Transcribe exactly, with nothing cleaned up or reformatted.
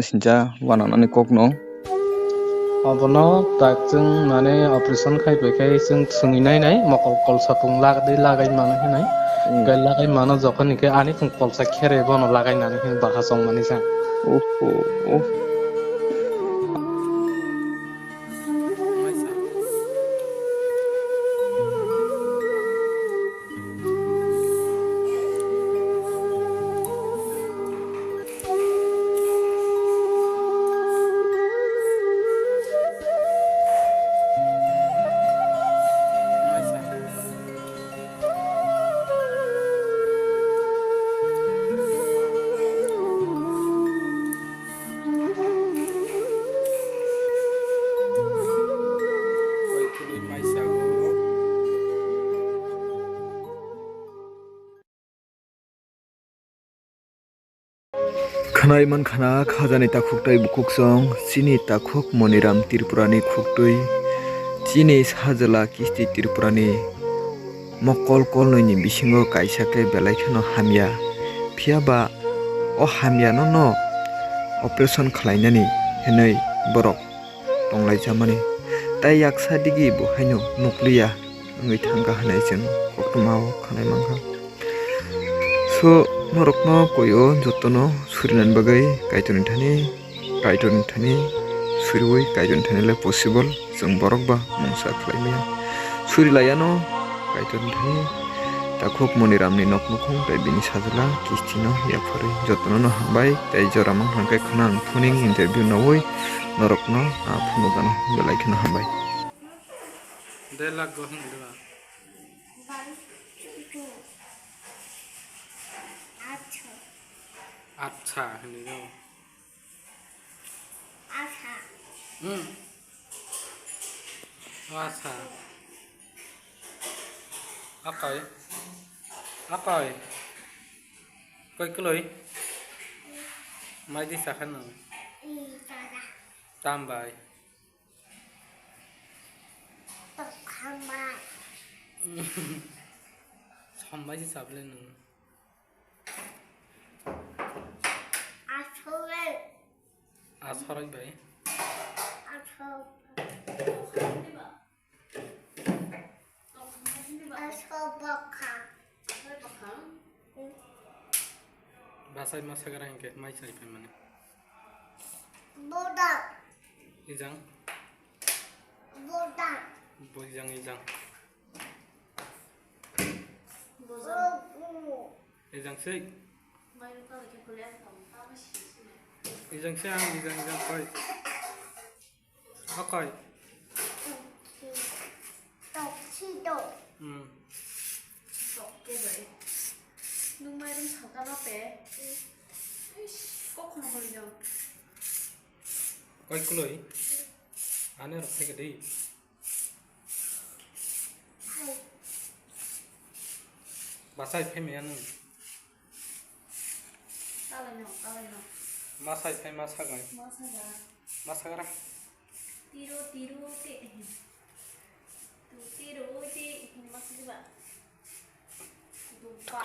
Sincha wananani kokno. Obono tak chwng mane operation khai bai khai chwng swngwi nai nai mokol kolsa pung lagdi lagai mano hinai. Hmm. Gai lagai mano jokhon hwnkhe ani pung kolsa khere bono lagai nani hin bwkha chong mani sa. Oho, oh. Khwnai mankha na khajani takhuk tei bukhuksong, chini takhuk Moniram Tripurani khuktwi, chini sajla kisti Tripurani mokol kolnwini bisingo kaisa khe belai kheno hamya. Phiya ba o hamyano no operation khlainani hwnwi borok tonglaijamani. Tai yaksa digi bo haino nukliya wngwi thangkha hwnwi chwng koktwmao khwnai mankha. So, norokno koi o jotono surinani bagwi Kaitorni thani, Kaitorni thani suriwi Kaitorni thani le possible, chwng borok ba mungsa khlai maya. Suri laiano Kaitorni thani takhuk Moniramni nok nukhung tei bini sajla kistino yapharwi jotono no hambai tei jora mankha khe khwnang phuning interview naui norokno a phunukgano belai kheno hambai. Dela go hwn dela. Acha. Acha hwnwi no. Acha. Hmm. Acha. Akai. Akai. Koi kuloi. Mai di sakhan no. Tambai. Tokhambai. Sambai se sable nung. Asole. Asaroi bai. Asol. Asol bokha. Basai ma sagra hingke mai sai pai mane. Boda. Ijang. Boda. Bo ijang ijang. Boda. Ijang sei. Ijang sei ang ijang ijang koi. Akai. Tuxedo. Hmm. Sok ke bai. Nung mai rum saka no pe. Ish, kok no hori no. Koi kuloi. Ane rok theke dei. Hai. Basai phai maya nung. Kalai no, kalai no. Masai phai masagai. Masaga. Masagra. Tiro, tiro, te. Tu tiro, te. Masaga. Dupa.